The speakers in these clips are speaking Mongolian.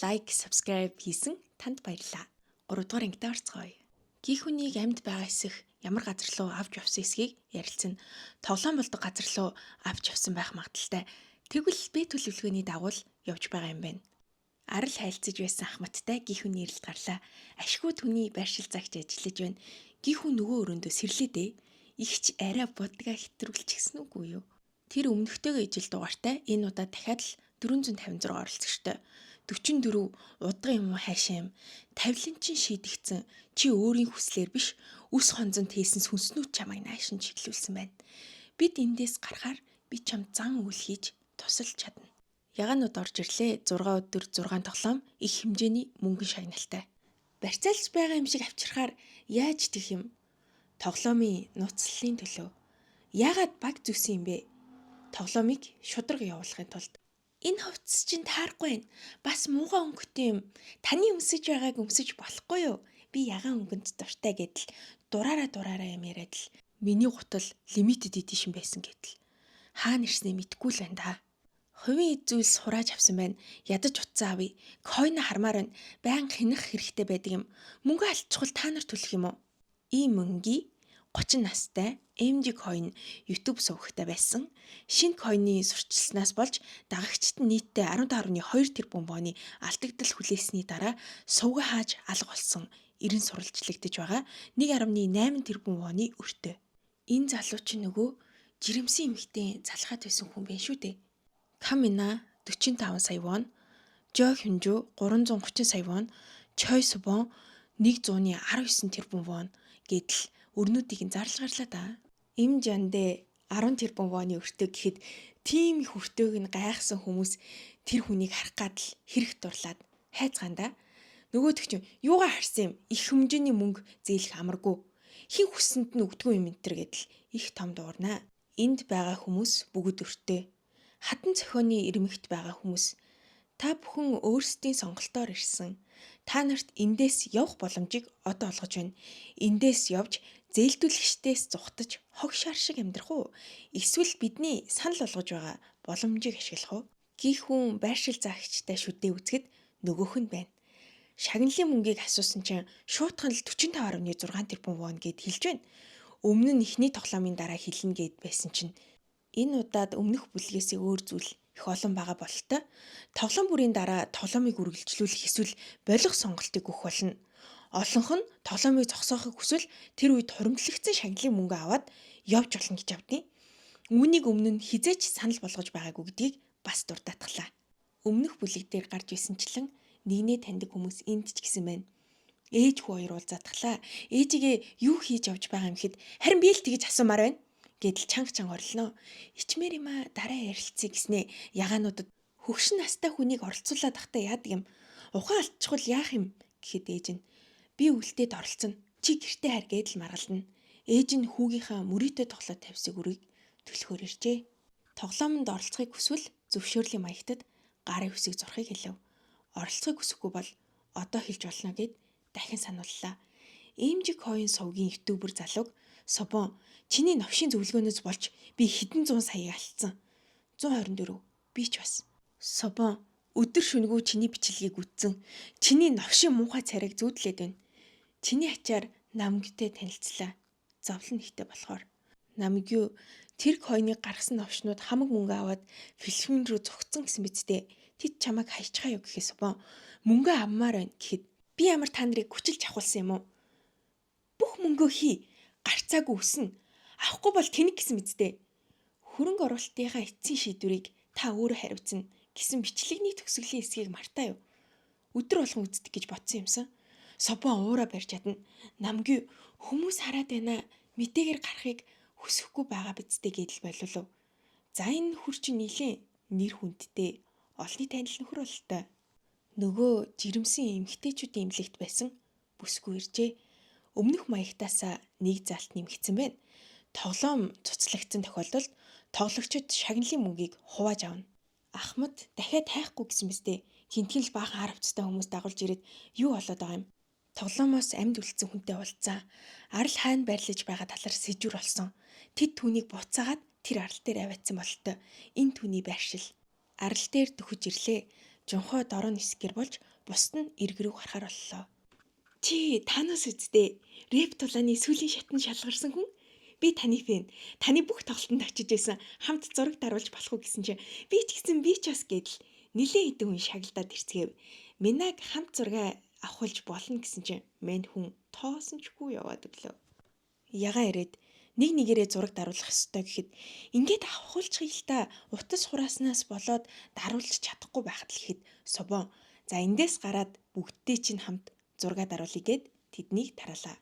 Like, subscribe хийсэн танд баярлалаа. 3 дугаар ангидаа орцгоё. Гих хүнийг амьд байгаа эсэх ямар газар руу авч явсан эсхийг ярилцсан. Тоглоом болдог газар руу авч явсан байх магадлалтай. Тэгвэл Б төлөвлөгөөний дагуу л явж байгаа юм байна. Арал хайлцаж байсан Ахмадтай гих хүн нэрэлт гарлаа. Ашгүй түүний байршил загч ажиллаж байна. Гих хүн нөгөө өрөөндөө сэрлээ дээ. Игч арай будгаа хэтрүүлчихсэн үгүй юу? Тэр өмнөхтэйгээ ижил дугаартай энэ удаа дахиад л 456 оролцогчтой. 44 удган юм уу хайшаа юм. Тавилан чин шийдэгцэн чи өөрийн хүслээр биш үс хонзон тээсэн сүнснүүд чамайг наашин чиглүүлсэн байна. Бид эндээс гарахаар би чамд зан үйл хийж тусалж чадна. Ягаанууд орж ирлээ. 6 өдөр 6 тоглоом их хэмжээний мөнгөн шагналтай. Барьцаалж байгаа юм шиг авчирхаар яаж тех юм? Тоглоомын нууцлалын төлөө. Яагаад баг зүсэн юм бэ? Тоглоомыг шудраг явуулахын тулд. Энэ хувцас чинь таарахгүй байна. Бас муугай өнгөтэй юм. Таны өмсөж байгааг өмсөж болохгүй юу? Би ягаан өнгөнд дуртай гэдэл дураараа дураараа юм яриад л миний гутал limited edition байсан гэдэл. Хаана ирснээ мэдэхгүй л байна да. Хувийн эд зүйлс хурааж авсан байна. Ядаж утсаа авъя. Coin хармаар байна. Баян хянах хэрэгтэй байдаг юм. Мөнгө алдчихвал та нар төлөх юм уу? Ийм мөнгийн 30 настай MG Coin YouTube сувагтай байсан. Шинэ coin-ы сурталчилснаас болж дагагчид нь нийтдээ 15.2 тэрбум воны алдагдал хүлээсний дараа сувгаа хааж алга болсон эрен сурвалжлагдаж байгаа 1.8 тэрбум воны өртөө. Энэ залуу чинь нөгөө жирэмсэн эмэгтэй залхаад байсан хүн байх шүү дээ. Камина 45 сая вон, Жо Хюнжу 330 сая вон, Чой Субон 119 тэрбум вон гэдэл өрнүүдийг нь зарлж гарлаа да. Им жандэ 10 тэрбум воны өртөө гэхэд тийм их өртөөг нь гайхсан хүмүүс тэр хүнийг харах гад л хэрэг дурлаад хайцгаанда. Нөгөөх чинь юугаа харсан юм, их хэмжээний мөнгө зээлэх амаргүй. Хин хүссэнд нь өгдгөө юм энэ төр гэдэл их том дуурнаа. Энд байгаа хүмүүс бүгд өртөө. Хатан цохионы ирмэгт байгаа хүмүүс та бүхэн өөрсдийн сонголтоор ирсэн. Та нарт эндээс явах боломжийг одоо олгож байна. Эндээс явж зээлдүүлэгчдээс зугтаж хог шар шиг амьдрах уу? Эсвэл бидний санал болгож байгаа боломжийг ашиглах уу? Гих хүн байршил заагчтай шүдээ үзэхэд нөгөөх нь байна. Шагналын мөнгийг асуусан чинь шуутхан л 45.6 тэрбум вон гэд хэлж байна. Өмнө нь эхний тоглоомын дараа хэлнэ гэд байсан чинь энэ удаад өмнөх бүлгээсээ өөр зүйл их олон байгаа бололтой. Тоглоом бүрийн дараа тоглоомыг үргэлжлүүлэх эсвэл болох сонголтыг өгөх болно. Олонх нь тоглоомыг зогсоохыг хүсвэл тэр үед хуримтлагдсан шагналын мөнгө аваад явж болно гэж авдیں۔ Үүнийг өмнө нь хизээч санал болгож байгаагүй гэдгийг бас дурдаатглаа. Өмнөх бүлэг дээр гарч ирсэнчлэн нэгнээ таньдаг хүмүүс энд ч гэсэн байна. Ээж хүү хоёр уулзаатглаа. Ээжигээ юу хийж явж байгаа юм гэхэд харин би л тэгэж асуумаар байна гэдэл чанга чанга орлоно. Ичмээр юм а дараа ярилцъя гэснээ ягаануудад хөгшин настай хүнийг оролцуулаад ахта яадаг юм. Ухаан алдчихвал яах юм гэхэд ээж нь би үлдээд оролцоно. Чи гэртээ хар гэдэл маргалдана. Ээж нь хүүгийнхаа мөрийтэй тоглоод тавьсыг үрийг төлөхөөр иржээ. Тоглоомонд оролцохыг хүсвэл зөвшөөрлийн маягтад гарын үсэг зурхыг хэлв. Оролцохыг хүсэхгүй бол одоо хэлж болно гэд дахин санууллаа. Эмжиг хоёрын сувгийн ютубер залууг Собон чиний новшийн зөвлөгөөнөөс болж би хэдэн зуун саяыг алдсан. 124 би ч бас. Собон өдөр шөнөгүй чиний бичлэгийг үзсэн. Чиний новшийн муухай царайг зүүдлээд байна. Чиний ачаар намгтэй танилцлаа. Зовлон ихтэй болохоор. Намгю тэр койныг гаргасан новшнууд хамаг мөнгө аваад Филиппин рүү зугтсан гэсэн биз дээ. Тэд чамайг хайчхаа юу гэхээс Собон мөнгө авмаар байна гэхэд би ямар та нарыг хүчилж авахулсан юм уу? Бүх мөнгөө хий. Гарцаагүй өснө. Авахгүй бол тэнэг гэсэн биз дээ. Хөрөнгө оруулалтынхаа эцсийн шийдвэрийг та өөрөө хариуцна гэсэн бичлэгний төгсгөлийн хэсгийг мартаа юу? Өдөр болгон үздэг гэж бодсон юмсан. Собон уура барьж чадна. Намгүй хүмүүс хараад байна. Мэдээгээр гарахыг хүсэхгүй байгаа биз дээ гэдэл боловлов. За энэ нөхөр чинь нилээн нэр хүндтэй олонний танил нөхөр бололтой. Нөгөө жирэмсэн эмэгтэйчүүдийн эмнэлэгт байсан бүсгүй иржээ. Өмнөх маягтаасаа нэг залт нэмэгдсэн байна. Тоглоом цуцлагдсан тохиолдолд тоглогчид шагналын мөнгийг хувааж авна. Ахмад дахиад хайхгүй гэсэн биз дээ. Хинтгэл л баахан хар хувцастай хүмүүс дагуулж ирээд юу болоод байгаа юм? Тоглоомоос амьд үлдсэн хүнтэй уулзсан. Арал хаана байрлаж байгаа талаар сэжүр олсон. Тэд түүнийг буцаагаад тэр арал дээр аваадсан бололтой. Энэ түүний байршил. Арал дээр дөхөж ирлээ. Жунхоо дороо нисгэр болж Бусд нь эрг рүү гарахаар боллоо. Чи Танос үсттэй. Рэп тулааны сүүлийн шатнд шалгарсан хүн. Би таны фэн. Таны бүх тоглолтод очиж байсан. Хамт зураг даруулж болох уу гэсэн чинь би ч гэсэн би ч бас гэдэл нилээн хэдэн хүн шагналдаад ирцгээв. Минаг хамт зураг авахулж болно гэсэн чинь мань хүн тоосон чгүй яваад өглөө. Ягаан ирээд нэг нэгээрээ зураг даруулах ёстой гэхэд ингээд авахулчих л та утас хурааснаас болоод даруулж чадахгүй байхад л гэхэд Собон за эндээс гараад бүгддээ чинь хамт зураг даруулъя гэд тэднийг тараалаа.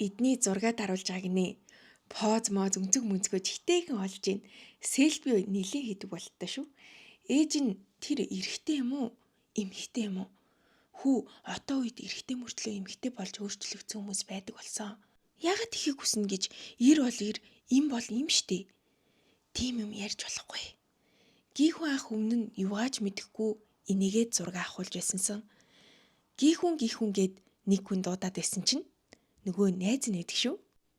Эдний зураг даруулж байгааг нэ. Поз моз өнцөг мөнцгөө жигтэйхэн олж гин. Селфи нилээн хийдэг болттой шүү. Ээж нь тэр эрэгтэй юм уу? Эмэгтэй юм уу? Хүү одоо үед эрэгтэй мөртлөө эмэгтэй болж өөрчлөгдсөн хүмүүс байдаг болсон. Яагаад тхийг хүснэ гэж эр бол эр, им бол им штэ. Тийм юм ярьж болохгүй. Гийхүн ах өмнө нь юугаач мэдэхгүй энийгээ зураг авахулж байсансан. Гийхүн гийхүн гэд нэг хүн дуудаад байсан чинь нөгөө найз нь байдаг шүү.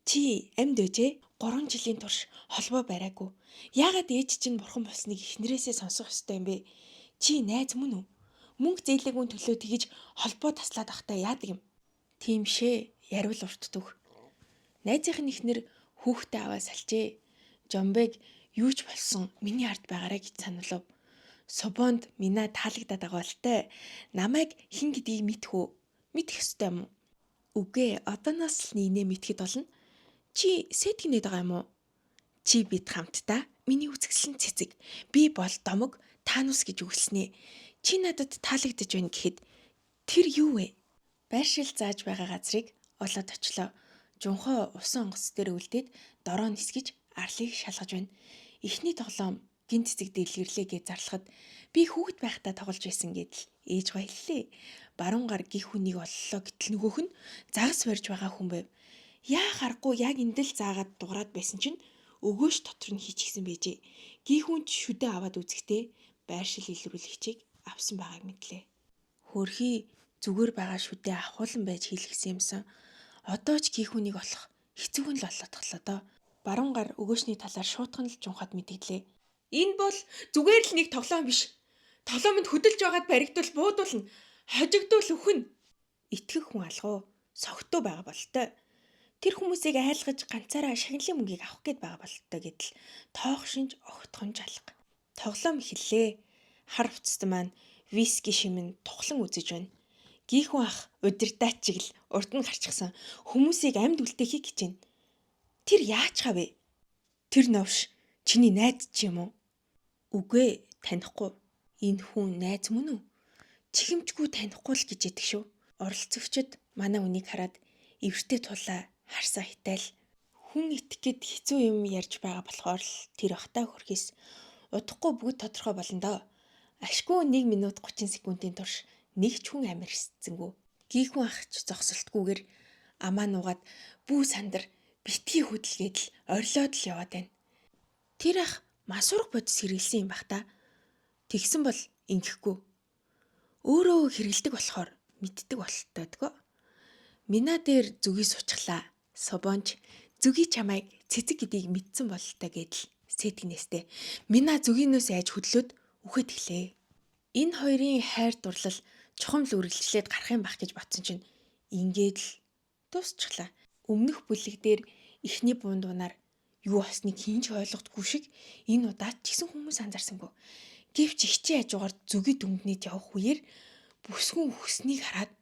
Чи амьд байжээ. 3 жилийн турш холбоо бариагүй. Яагаад ээж чинь бурхан болсныг эхнэрээсээ сонсох ёстой юм бэ? Чи найз мөн үү? Мөнгө зээлээгүй төлөө тэгэж холбоо таслаад байхдаа яадаг юм? Тийм шээ. Яриул урт түх. Найзынх нь эхнэр хүүхдээ аваа салжээ. Жомбэг юу ч болсон миний ард байгаарэ гэж сануулв. Собонд минаа таалагдаад байгаа болтой. Намайг хэн гэдгийг мэдэх үү? Мэдэх ёстой юм уу? Үгүй ээ, одооноос л нэгнээ мэдхэд болно. Чи сэтгэнэд байгаа юм уу? Чи бид хамтдаа миний үзэсгэлэн цэцэг. Би бол домог Танус гэж үгэлснэ. Чи надад таалагдаж байна гэхэд тэр юу вэ? Байршил зааж байгаа газрыг олоод очлоо. Жунхоо усан онгоц дээр үлдээд дороо нисгэж арлыг шалгаж байна. Эхний тоглоом гин цэцэг дэлгэрлээ гэж зарлахад би хүүхэд байхдаа тоглож байсан гэдэл ээж баяллээ. Баруун гар гих хүнийг оллоо гэтэл нөгөөх нь загас барьж байгаа хүн байв. Яа харахгүй яг эндэл заагаад дуграад байсан чинь өгөөш дотор нь хийчихсэн байжээ. Гихүүнч шүдэ аваад үзэхдээ байршил илрүүлэгчийг авсан байгааг мэдлээ. Хөрхий зүгээр байгаа шүдэ авахулан байж хийлгэсэн юмсан. Одоо ч гихүүнийг олох хэцүүгэн л болоодглоо доо. Баруун гар өгөөшний талаар шуутхан л жунхад мэдгэлээ. Энэ бол зүгээр л нэг тоглоом биш. Тоглоомонд хөдөлж байгаад баригдвал буудуулна. Хожигдвал өхөн. Итгэх хүн алгуу. Согтуу байгаа болтой. Тэр хүмүүсийг айлгаж ганцаараа шагналын мөнгийг авах гээд байгаа болтой гэдэл тоох шинж огтхон жалга. Тоглоом эхэллээ. Хар хувцастай маань виски шимэн тухлан үзэж байна. Гийхүн ах удирдаач чиг л урд нь гарчихсан. Хүмүүсийг амьд үлдээхийг гэж байна. Тэр яач хав вэ? Тэр новш чиний найз ч юм уу? Үгүй ээ, танихгүй. Энэ хүн найз мөн үү? Чихэмчгүй танихгүй л гэж яддаг шүү. Оролцогчид манай үнийг хараад эвэртэй тулаа харсаа хитайл. Хүн итгэхэд хэцүү юм ярьж байгаа болохоор л тэр бахтаа хөрхийс удахгүй бүгд тодорхой болно доо. Ашгүй 1 минут 30 секундын турш нэг ч хүн амир эсцэнгүү. Гийхүн ахч зогсолтгүйгээр амаа нуугаад бүү сандар битгий хөдөлгээд л орилоод л яваад байна. Тэр ах мансуурах бодис хэрэглэсэн юм бах та. Тэгсэн бол ингэхгүй. Өөрөө хэрэгэлдэг болохоор мэддэг болтойдгоо. Мина дээр зүгий суучихлаа. Собонч зүгий чамайг цэцэг гэдгийг мэдсэн бололтой гэдэл сэтгэнээстэй. Мина зүгийнөөс айж хөдлөөд үхээд эхлэв. Энэ хоёрын хайр дурлал чухам л үргэлжлээд гарах юм бах гэж бодсон чинь ингээд л дуусчихлаа. Өмнөх бүлэг дээр эхний бундуунаар юу болсныг хэн ч ойлгохгүй шиг энэ удаад ч гэсэн хүмүүс анзаарсангүй. Гэвч ихчийн хажуугаар зүгий дүнгнээд явах үеэр бүсгүн үхснийг хараад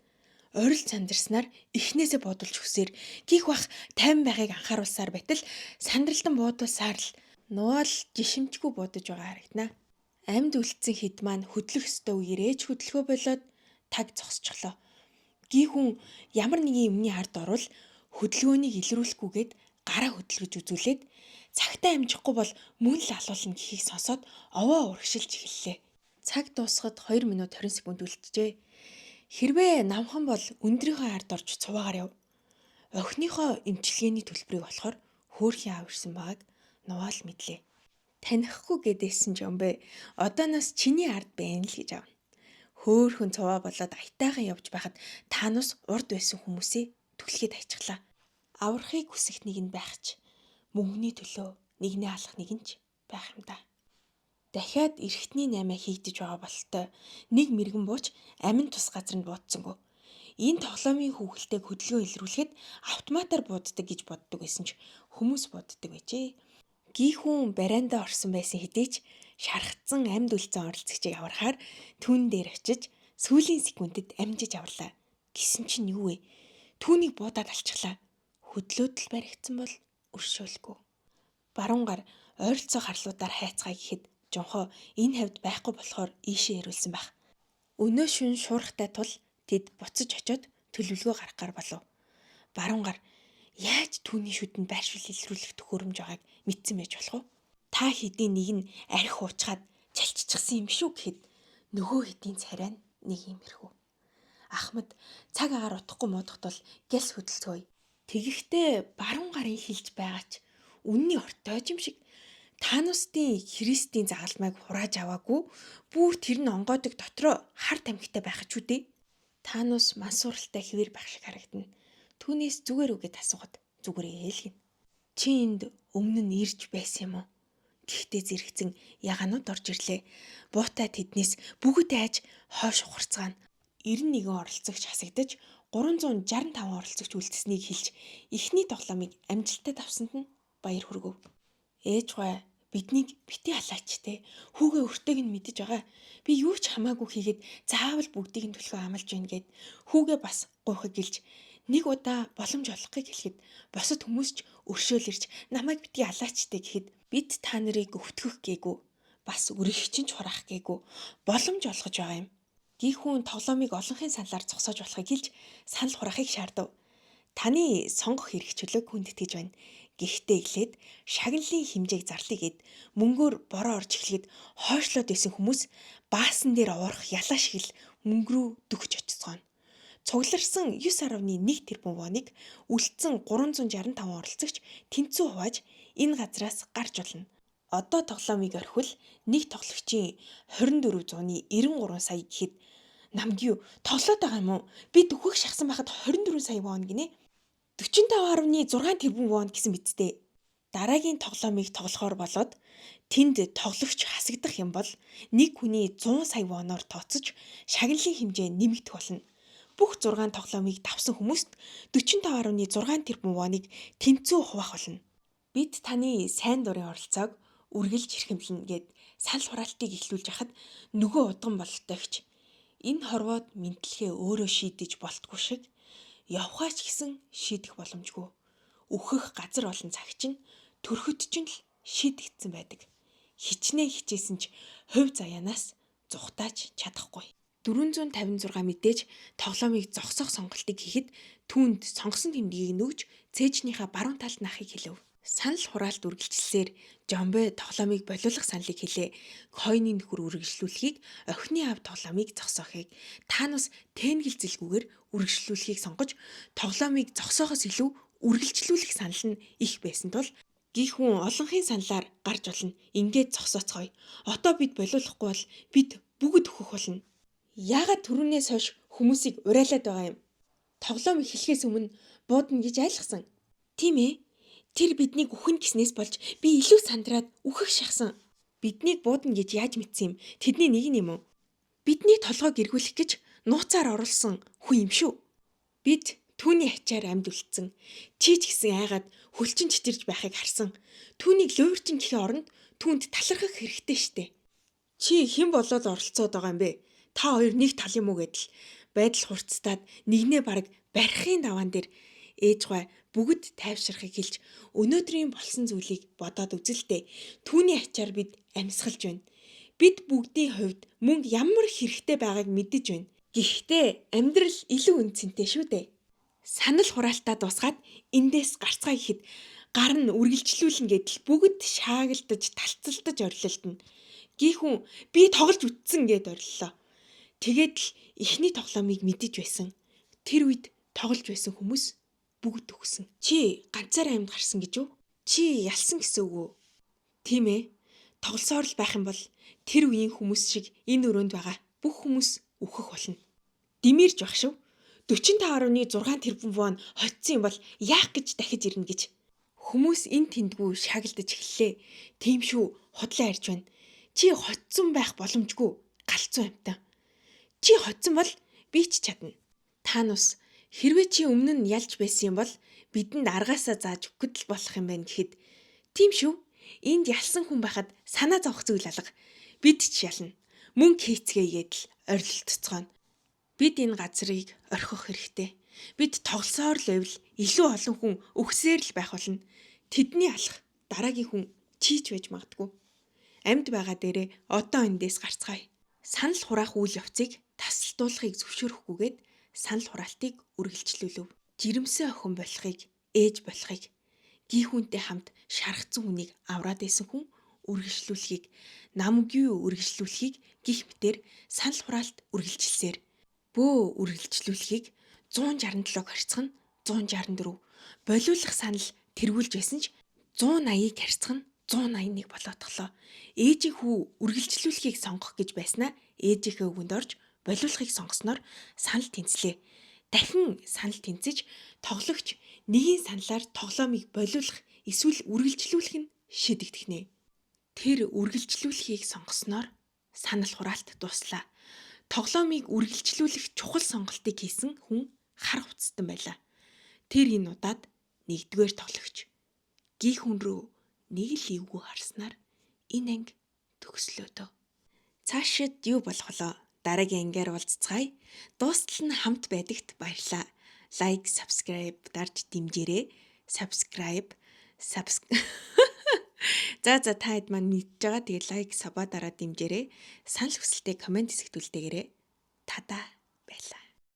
орил сандарснаар эхнээсээ бодулж хүсээр гих бах тайван байхыг анхааруулсаар байтал сандралдан буудуулсаар л нуул жишимчгүй буудаж байгаа харагдана. Амьд үлдсэн хэд маань хөдлөх ёстой үеэр ээж хөдөлгөө болоод таг зогсчихлоо. Гихүн ямар нэгэн юмны ард орвол хөдөлгөөнийг илрүүлэхгүйгээд гараа хөдөлгөж үзүүлээд цагтаа амжихгүй бол мөн л алуулна гэхийг сонсоод овоо урагшилж эхэллээ. Цаг дуусахад 2 минут 20 секунд үлджээ. Хэрвээ намхан бол өндрийнхөө ард орж цуваагаар яв. Охиныхоо эмчилгээний төлбөрийг болохоор хөөрхийн аав ирсэн байгааг нугаал мэдлээ. Танихгүй гэдээсэн ч юм бэ. Одооноос чиний ард байна л гэж авна. Хөөхөн цуваа болоод аятайхан явж байхад Танус урд байсан хүмүүсээ түлхээд хайчихлаа. Аврахыг хүсэх нэг нь байх ч мөнгөний төлөө нэгнээ алах нэг нь ч байх юм да. Дахиад эрхтний наймаа хийгдэж байгаа бололтой нэг мэргэн бууч амин тус газар нь буудсангүй. Энэ тоглоомын хүүхэлтэйг хөдөлгөөн илрүүлэхэд автоматар бууддаг гэж боддог байсан ч хүмүүс бууддаг байжээ. Гийхүүн барайндаа орсон байсан хэдий ч шархацсан амьд үлдсэн оролцогчийг аврахаар түүн дээр очиж сүүлийн секундэд амжиж аварлаа. Гэсэн чинь юу вэ? Түүнийг буудаад алчихлаа. Хөдлөөд л баригдсан бол өршөөлгүй. Баруун гар ойролцоо харлуудаар хайцгаая гэхэд Жонхоо энэ хавьд байхгүй болохоор ийшээ эрүүлсэн байх. Өнөө шөнө шуурхтай тул тэд буцаж очиод төлөвлөгөө гаргахаар болов. Баруун гар яаж түүний шүдэнд байршуул илрүүлэх төхөөрөмж байгааг мэдсэн байж болох уу? Та хэдийн нэг нь архи уучгаад чалччихсан юм биш үү гэхэд нөгөө хэдийн царай нь нэг иймэрхүү. Ахмад цаг агаар утахгүй муудах тул гялс хөдөлцгөөе. Тэгэхдээ баруун гарын хилж байгаа ч үнний ортойж юм шиг Танустын Христийн загалмайг хурааж аваагүй бүр тэр нь онгойдог дотроо хар тамхитай байх ч үдээ. Танус мансууралтай хэвээр байх шиг харагдана. Түүнээс зүгээр үгээд асуухад зүгээрээ л гин. Чи энд өмнө нь ирж байсан юм уу? Гэхдээ зэрэгцэн ягаанууд орж ирлээ. Буутай тэднээс бүгд айж хойш ухарцгаана. 91 оролцогч хасагдаж 365 оролцогч үлдсэнийг хэлж эхний тоглоомыг амжилттай давсанд нь баяр хүргэв. Ээж гой биднийг бити халаач те. Хүүгээ өртөөг нь мэдэж байгаа. Би юу ч хамаагүй хийгээд заавал бүгдийг нь түлхүү амлаж байна гэд хүүгээ бас гуйхаг гэлж нэг удаа боломж олгохыг хэлэхэд бусад хүмүүс ч өршөөл ирж намайг бити алаач те гэхэд бид та нарыг өвтгөх гээгүй. Бас үрэх чинь ч хураах гээгүй. Боломж олгож байгаа юм. Гийхүүн тоглоомыг олонхын саналаар зогсоож болохыг хэлж санал хураахыг шаардав. Таны сонгох эрх чөлөөг хүндэтгэж байна. Гэхдээ эхлээд шагналын хэмжээг зарлая гэд мөнгөөр бороо орж эхлэхэд хойшлоод байсан хүмүүс баасан дээр уурах ялаа шиг л мөнгө рүү дөхөж очицгооно. Цугларсан 9.1 тэрбум воныг үлдсэн 365 оролцогч тэнцүү хувааж энэ газраас гарч болно. Одоо тоглоомыг орхивол нэг тоглогчийн 2493 сая гэхэд намгию тоглоод байгаа юм уу? Би дөхөх шахсан байхад 24 сая вон гинэ. 45.6 тэрбум вон гэсэн биз дээ. Дараагийн тоглоомыг тоглохоор болоод тэнд тоглогч хасагдах юм бол нэг хүний 100 сая воноор тооцож шагналын хэмжээ нэмэгдэх болно. Бүх 6 тоглоомыг давсан хүмүүст 45.6 тэрбум воныг тэнцүү хуваах болно. Бид таны сайн дурын оролцоог үргэлж эрхэмлэнэ гэд санал хураалтыг эхлүүлж хахад нөгөө удган бололтойгч энэ хорвоод мэдлэгээ өөрөө шийдэж болтгүй шиг явхаач гэсэн шийдэх боломжгүй. Өөхөх газар олон цаг чинь төрөхөд чинь л шийдэгдсэн байдаг. Хичнээн хичээсэн ч хувь заяанаас зүхтааж чадахгүй. 456 мэдээж тоглоомыг зогсоох сонголтыг хийхэд түүнд сонгосон тэмдгийг нөгж цээжнийхаа баруун талд наахыг хэлэв. Санал хураалт үргэлжилсээр Жомбой тоглоомыг болиулах саналыг хэлээ. Койны нөхөр үргэлжлүүлэхийг, охины аав тоглоомыг зогсоохыг, Танус тэнгэлзэлгүйгээр үргэлжлүүлэхийг сонгож тоглоомыг зогсоохоос илүү үргэлжлүүлэх санал нь их байсан тул гихүүн олонхын саналаар гарч болно. Ингээд зогсооцгоё. Одоо бид болиулахгүй бол бид бүгд өөхөх болно. Яагаад түрүүнээс хойш хүмүүсийг урайлаад байгаа юм? Тоглоом эхлэхээс өмнө буудна гэж айлгсан. Тийм ээ. Тэр биднийг үхэн гиснээс болж би илүү сандраад үхэх шахсан. Биднийг буудна гэж яаж мэдсэн юм? Тэдний нэг нь юм уу? Бидний толгойг эргүүлэх гэж нууцаар оруулсан хүн юм шүү. Бид түүний ачаар амьд үлдсэн. Чи ч гэсэн айгаад хөлчин чичирж байхыг харсан. Түүнийг луйварчин гэхийн оронд түүнд талархах хэрэгтэй штэ. Чи хэн болоод оролцоод байгаа юм бэ? Та хоёр нэг тал юм уу гэдэл байдал хурцтаад нэгнээ бараг барихын даваан дээр ээж гой бүгд тайвширхыг хэлж өнөөдрийн болсон зүйлийг бодоод үзэлтэй. Түүний ачаар бид амьсгалж байна. Бид бүгдийн хувьд мөнгө ямар хэрэгтэй байгааг мэдэж байна. Гэхдээ амьдрал илүү үнцэнтэй шүү дээ. Санал хураалтаа дуусгаад эндээс гарцгаа гэхэд гар нь үргэлжлүүлнэ гэдэл бүгд шаагалдаж талцалдаж орилолтно. Гихүүн би тоглож үтсэн гэд ориллоо. Тэгээд л эхний тоглоомыг мэдэж байсан. Тэр үед тоглож байсан хүмүүс бүгд өгсөн. Чи ганцаараа амьд гарсан гэж үү? Чи ялсан гэсэн үг үү? Тийм ээ. Тоглосоор л байх юм бол тэр үеийн хүмүүс шиг энэ өрөөнд байгаа бүх хүмүүс үхэх болно. Димирж байх шүү. 45.6 тэрбум вон хоцсон юм бол яах гэж дахиж ирнэ гэж. Хүмүүс эн тэндгүү шагладаж эхэллээ. Тийм шүү, худлаа ярьж байна. Чи хоцсон байх боломжгүй. Галзуу амьтан. Чи хоцсон бол би ч чадна. Танус хэрвээ чи өмнө нь ялж байсан юм бол бидэнд аргаасаа зааж өгөхөд л болох юм байна гэхэд тийм шүү. Энд ялсан хүн байхад санаа зовох зүйл алга. Бид ч ялна. Мөнгө хийцгээгээд л орилолтцгооно. Бид энэ газрыг орхих хэрэгтэй. Бид тоглосоор л байвал илүү олон хүн өгсөөр л байх болно. Тэдний алах дараагийн хүн чийч байж магадгүй. Амьд байгаа дээрээ одоо эндээс гарцгаая. Санал хураах үйл явцыг тасалдуулахыг зөвшөөрөхгүйгээд санал хураалтыг үргэлжлүүлв. Жирэмсэн охин болохыг, ээж болохыг, гихүүнтэй хамт шархацсан хүнийг авраад байсан хүн үргэлжлүүлэхийг, намгүй үргэлжлүүлэхийг гих мэтэр санал хураалт үргэлжилсээр бөө үргэлжлүүлэхийг 167-г харьцах нь 164, болиулах санал тэргүүлж байсан ч 180-ыг харьцах нь 181 болоотглоо. Ээжийн хүү үргэлжлүүлэхийг сонгох гэж байснаа ээжийнхээ үгэнд орж болиулахыг сонгосноор санал тэнцлээ. Дахин санал тэнцэж тоглогч нэгийн саналаар тоглоомыг болиулах эсвэл үргэлжлүүлэх нь шийдэгдэх нэ. Тэр үргэлжлүүлэхийг сонгосноор санал хураалт дууслаа. Тоглоомыг үргэлжлүүлэх чухал сонголтыг хийсэн хүн хар хувцастан байлаа. Тэр энэ удаад нэгдүгээр тоглогч. Гих хүн рүү нэг л эвгүй харснаар энэ анги төгслөө дөө. Цаашид юу болох вэ? Дараагийн ангиар уулзцгаая. Дуустал нь хамт байдагт баярлалаа. Like, subscribe дарж дэмжээрэй. Subscribe, За за та хэд маань мэдж байгаа. Тэгээ like, sub аа дараад дэмжээрэй. Санал хүсэлтээ comment хэсэгт үлдээгээрэй. Тада.